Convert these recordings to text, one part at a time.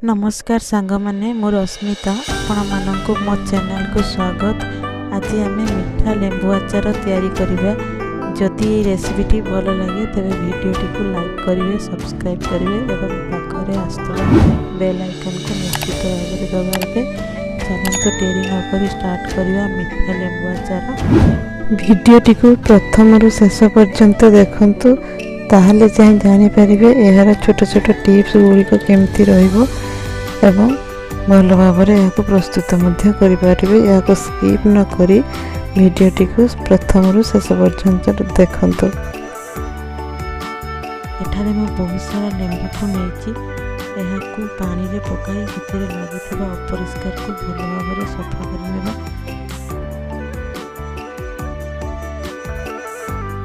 ନମସ୍କାର ସାଙ୍ଗମାନେ, ମୁଁ ରଶ୍ମିତା, ଆପଣମାନଙ୍କୁ ମୋ ଚ୍ୟାନେଲକୁ ସ୍ୱାଗତ। ଆଜି ଆମେ ମିଠା ଲେମ୍ବୁ ଆଚାର ତିଆରି କରିବା। ଯଦି ଏହି ରେସିପିଟି ଭଲ ଲାଗେ, ତେବେ ଭିଡ଼ିଓଟିକୁ ଲାଇକ୍ କରିବେ, ସବସ୍କ୍ରାଇବ୍ କରିବେ ଏବଂ ପାଖରେ ଆସୁଥିବା ବେଲ୍ ଆଇକନ୍କୁ ନିଶ୍ଚିତ ଭାବରେ ଦବାଇବେ। ଚାଲନ୍ତୁ, ଡେରି ନକରି ଷ୍ଟାର୍ଟ କରିବା ମିଠା ଲେମ୍ବୁ ଆଚାର। ଭିଡ଼ିଓଟିକୁ ପ୍ରଥମରୁ ଶେଷ ପର୍ଯ୍ୟନ୍ତ ଦେଖନ୍ତୁ, ତାହେଲେ ଯାଇ ଜାଣିପାରିବେ ଏହାର ଛୋଟ ଛୋଟ ଟିପ୍ସ ଗୁଡ଼ିକ କେମିତି ରହିବ ଏବଂ ଭଲ ଭାବରେ ଏହାକୁ ପ୍ରସ୍ତୁତ ମଧ୍ୟ କରିପାରିବେ। ଏହାକୁ ସ୍କିପ୍ ନ କରି ଭିଡ଼ିଓଟିକୁ ପ୍ରଥମରୁ ଶେଷ ପର୍ଯ୍ୟନ୍ତ ଦେଖନ୍ତୁ। ଏଠାରେ ମୁଁ ବହୁତ ସାରା ଲେମ୍ବୁକୁ ନେଇଛି। ଏହାକୁ ପାଣିରେ ପକାଇ ସେଥିରେ ଲାଗିଥିବା ଅପରିଷ୍କାରକୁ ଭଲ ଭାବରେ ସଫା କରିନେବା।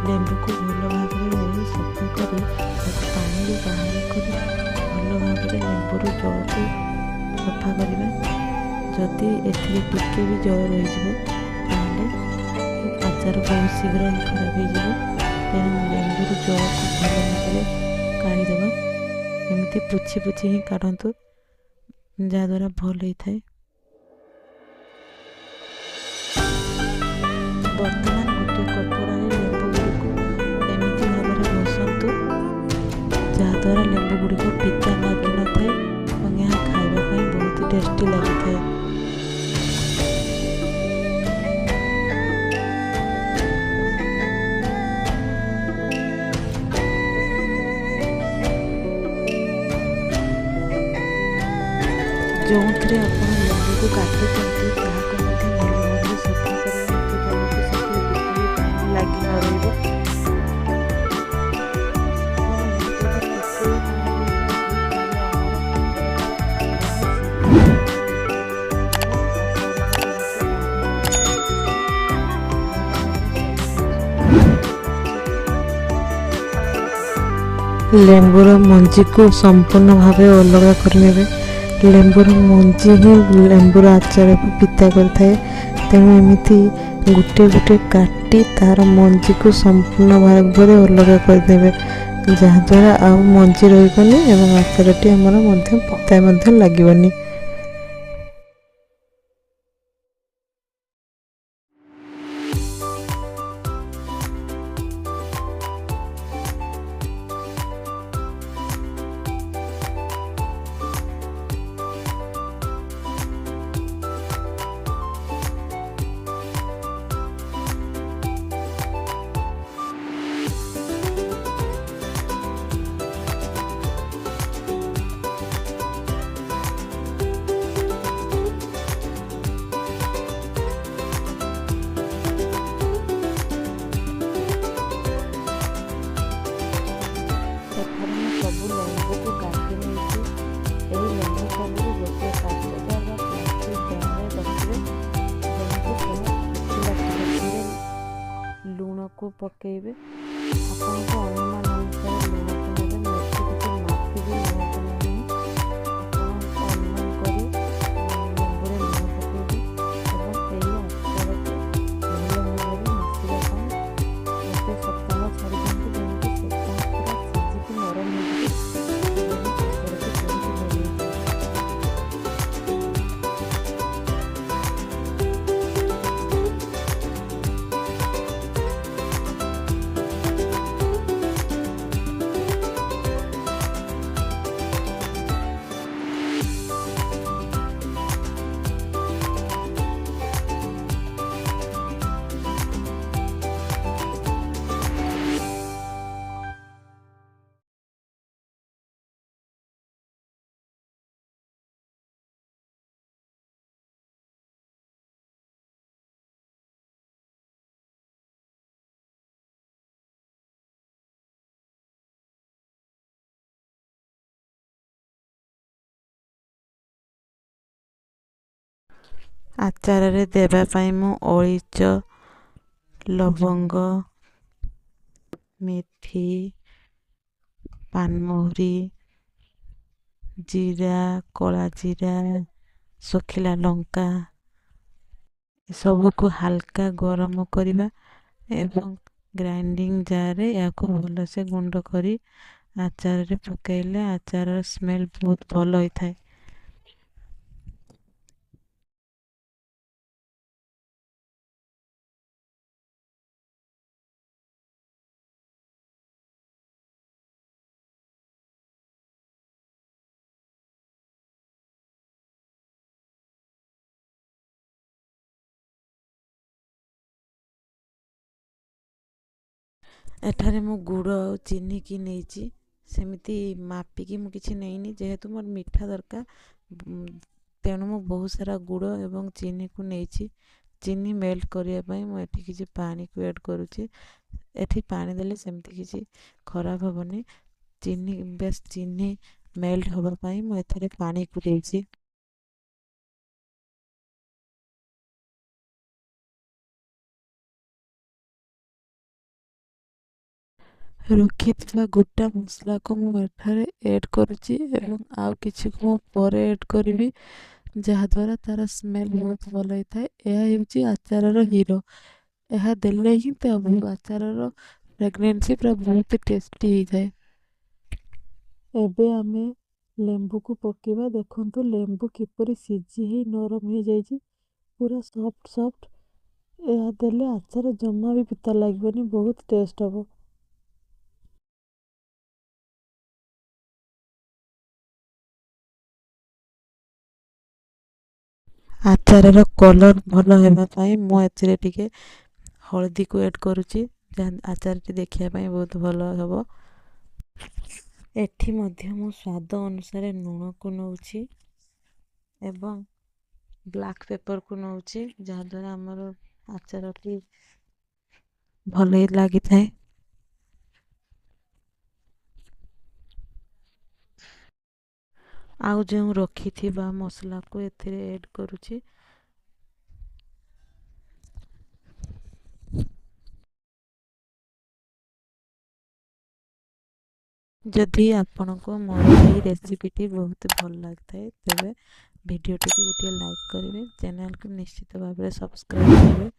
ଲେମ୍ବୁକୁ ଭଲ ଭାବରେ ସଫା କରି ତାକୁ ପାଣିରୁ ବାହାର କରି ଭଲ ଭାବରେ ଲେମ୍ବୁରୁ ଜଳକୁ ସଫା କରିବା। ଯଦି ଏଥିରେ ଟିକେ ବି ଜଳ ରହିଯିବ, ତାହେଲେ ଆଚାର ବହୁତ ଶୀଘ୍ର ହିଁ ଖରାପ ହେଇଯିବ। ତେଣୁ ଲେମ୍ବୁରୁ ଜଳକୁ ଭଲ ଭାବରେ କାଢ଼ିଦେବା। ଏମିତି ପୋଛି ପୋଛି ହିଁ କାଢ଼ନ୍ତୁ, ଯାହାଦ୍ୱାରା ଭଲ ହେଇଥାଏ। ବର୍ତ୍ତମାନ ଗୋଟିଏ କପଡ଼ାରେ ଲେମ୍ବୁ ଗୁଡ଼ିକୁ ଏମିତି ଭାବରେ ଘଷନ୍ତୁ, ଯାହାଦ୍ୱାରା ଲେମ୍ବୁ ଗୁଡ଼ିକ ପିତା ଲାଗିନଥାଏ ଏବଂ ଏହା ଖାଇବା ପାଇଁ ବହୁତ ଟେଷ୍ଟି ଲାଗିଥାଏ। ଯେଉଁଥିରେ ଆପଣ ଲେମ୍ବୁକୁ କାଟୁଛନ୍ତି, ତାହାକୁ ମଧ୍ୟ ଭଲ ଭାବରେ ସଫା କରିନିଅନ୍ତୁ, ଯେମିତି ସେଥିରେ ଟିକେ ବି ପାଣି ଲାଗି ନ ରହିବ। ଯଦି ଟିକେ ବି ପାଣି ରହିଯାଉଛି, ତାହେଲେ ଆମର ଆଚାରଟି ବହୁତ ଶୀଘ୍ର। ଲେମ୍ବୁର ମଞ୍ଜିକୁ ସମ୍ପୂର୍ଣ୍ଣ ଭାବେ ଅଲଗା କରିନେବେ। ଲେମ୍ବୁର ମଞ୍ଜି ହିଁ ଲେମ୍ବୁର ଆଚାରକୁ ପିତା କରିଥାଏ। ତେଣୁ ଏମିତି ଗୋଟେ ଗୋଟେ କାଟି ତାର ମଞ୍ଜିକୁ ସମ୍ପୂର୍ଣ୍ଣ ଭାବରେ ଅଲଗା କରିଦେବେ, ଯାହାଦ୍ୱାରା ଆଉ ମଞ୍ଜି ରହିବନି ଏବଂ ଆଚାରଟି ଆମର ମଧ୍ୟ ପିତା ମଧ୍ୟ ଲାଗିବନି। ଏଠାରେ ମୁଁ ସବୁ ଲେମ୍ବୁକୁ କାଟି ନେଇଛି। ଏହି ଲେମ୍ବୁ ସବୁକୁ ଗୋଟିଏ କାଚ ଜାର୍ ବା ପ୍ଲାଷ୍ଟିକ୍ ଜାର୍ରେ ରଖିବେ, ଯେମିତି ଏହା ଶୁଖିଲା ଥିବ। ଲୁଣକୁ ପକାଇବେ। ଆପଣଙ୍କ ଅନୁମାନ ଅନୁସାରେ ଲୁଣକୁ ନେବେ। ମୁଁ ଏଠି କିଛି ମାପିକି ଲୁଣକୁ ନେଇନି। ଆପଣ ଅନୁମାନ କରି ଲେମ୍ବୁରେ ଲୁଣ ପକାଇବେ ଏବଂ ଏହି ଆଚାରକୁ ଭଲ ଭାବରେ ମିଶିବା ପାଇଁ ଗୋଟେ ସପ୍ତାହ ଛାଡ଼ି ଦିଅନ୍ତୁ, ଯେମିତି ସେ ତାହା ପୁରା ସିଝିକି ନରମ ହେଇଯିବ ଏବଂ ଆଚାରଟି ବହୁତ ଭଲ ହେଇଯିବ। ଆଚାରରେ ଦେବା ପାଇଁ ମୁଁ ଅଳେଇଚ, ଲବଙ୍ଗ, ମେଥି, ପାନମହୁରି, ଜିରା, କଳା ଜିରା, ଶୁଖିଲା ଲଙ୍କା ଏସବୁକୁ ହାଲକା ଗରମ କରିବା ଏବଂ ଗ୍ରାଇଣ୍ଡିଙ୍ଗ ଜାର୍ରେ ଏହାକୁ ଭଲସେ ଗୁଣ୍ଡ କରି ଆଚାରରେ ପକାଇଲେ ଆଚାରର ସ୍ମେଲ୍ ବହୁତ ଭଲ ହୋଇଥାଏ। ଏଠାରେ ମୁଁ ଗୁଡ଼ ଆଉ ଚିନିକି ନେଇଛି। ସେମିତି ମାପିକି ମୁଁ କିଛି ନେଇନି, ଯେହେତୁ ମୋର ମିଠା ଦରକାର, ତେଣୁ ମୁଁ ବହୁତ ସାରା ଗୁଡ଼ ଏବଂ ଚିନିକୁ ନେଇଛି। ଚିନି ମେଲ୍ଟ କରିବା ପାଇଁ ମୁଁ ଏଠି କିଛି ପାଣିକୁ ଆଡ଼୍ କରୁଛି। ଏଠି ପାଣି ଦେଲେ ସେମିତି କିଛି ଖରାପ ହେବନି। ଚିନି ବେଶ ଚିନି ମେଲ୍ଟ ହେବା ପାଇଁ ମୁଁ ଏଥିରେ ପାଣିକୁ ଦେଇଛି। ରଖିଥିବା ଗୋଟା ମସଲାକୁ ମୁଁ ଏଠାରେ ଏଡ଼୍ କରୁଛି ଏବଂ ଆଉ କିଛିକୁ ମୁଁ ପରେ ଏଡ଼୍ କରିବି, ଯାହାଦ୍ୱାରା ତା'ର ସ୍ମେଲ୍ ବହୁତ ଭଲ ହେଇଥାଏ। ଏହା ହେଉଛି ଆଚାରର ହିରୋ। ଏହା ଦେଲେ ହିଁ ତ ଆଚାରର ଫ୍ରେଗନେନ୍ସି ପୁରା ବହୁତ ଟେଷ୍ଟି ହେଇଥାଏ। ଏବେ ଆମେ ଲେମ୍ବୁକୁ ପକାଇବା। ଦେଖନ୍ତୁ, ଲେମ୍ବୁ କିପରି ସିଝି ହେଇ ନରମ ହେଇଯାଇଛି, ପୁରା ସଫ୍ଟ ସଫ୍ଟ। ଏହା ଦେଲେ ଆଚାର ଜମା ବି ପିତା ଲାଗିବନି, ବହୁତ ଟେଷ୍ଟ ହେବ। ଆଚାରର କଲର୍ ଭଲ ହେବା ପାଇଁ ମୁଁ ଏଥିରେ ଟିକେ ହଳଦୀକୁ ଆଡ଼୍ କରୁଛି, ଯାହା ଆଚାରଟି ଦେଖିବା ପାଇଁ ବହୁତ ଭଲ ହେବ। ଏଠି ମଧ୍ୟ ମୁଁ ସ୍ୱାଦ ଅନୁସାରେ ଲୁଣକୁ ନେଉଛି ଏବଂ ବ୍ଲାକ୍ ପେପରକୁ ନେଉଛି, ଯାହାଦ୍ୱାରା ଆମର ଆଚାରଟି ଭଲ ଲାଗିଥାଏ। ଆଉ ଯେଉଁ ରଖିଥିବା ମସଲାକୁ ଏଥିରେ ଏଡ଼୍ କରୁଛି। ଯଦି ଆପଣଙ୍କୁ ମୋର ଏହି ରେସିପିଟି ବହୁତ ଭଲ ଲାଗିଥାଏ, ତେବେ ଭିଡ଼ିଓଟିକୁ ଗୋଟିଏ ଲାଇକ୍ କରିବେ, ଚ୍ୟାନେଲକୁ ନିଶ୍ଚିତ ଭାବରେ ସବସ୍କ୍ରାଇବ୍ କରିବେ।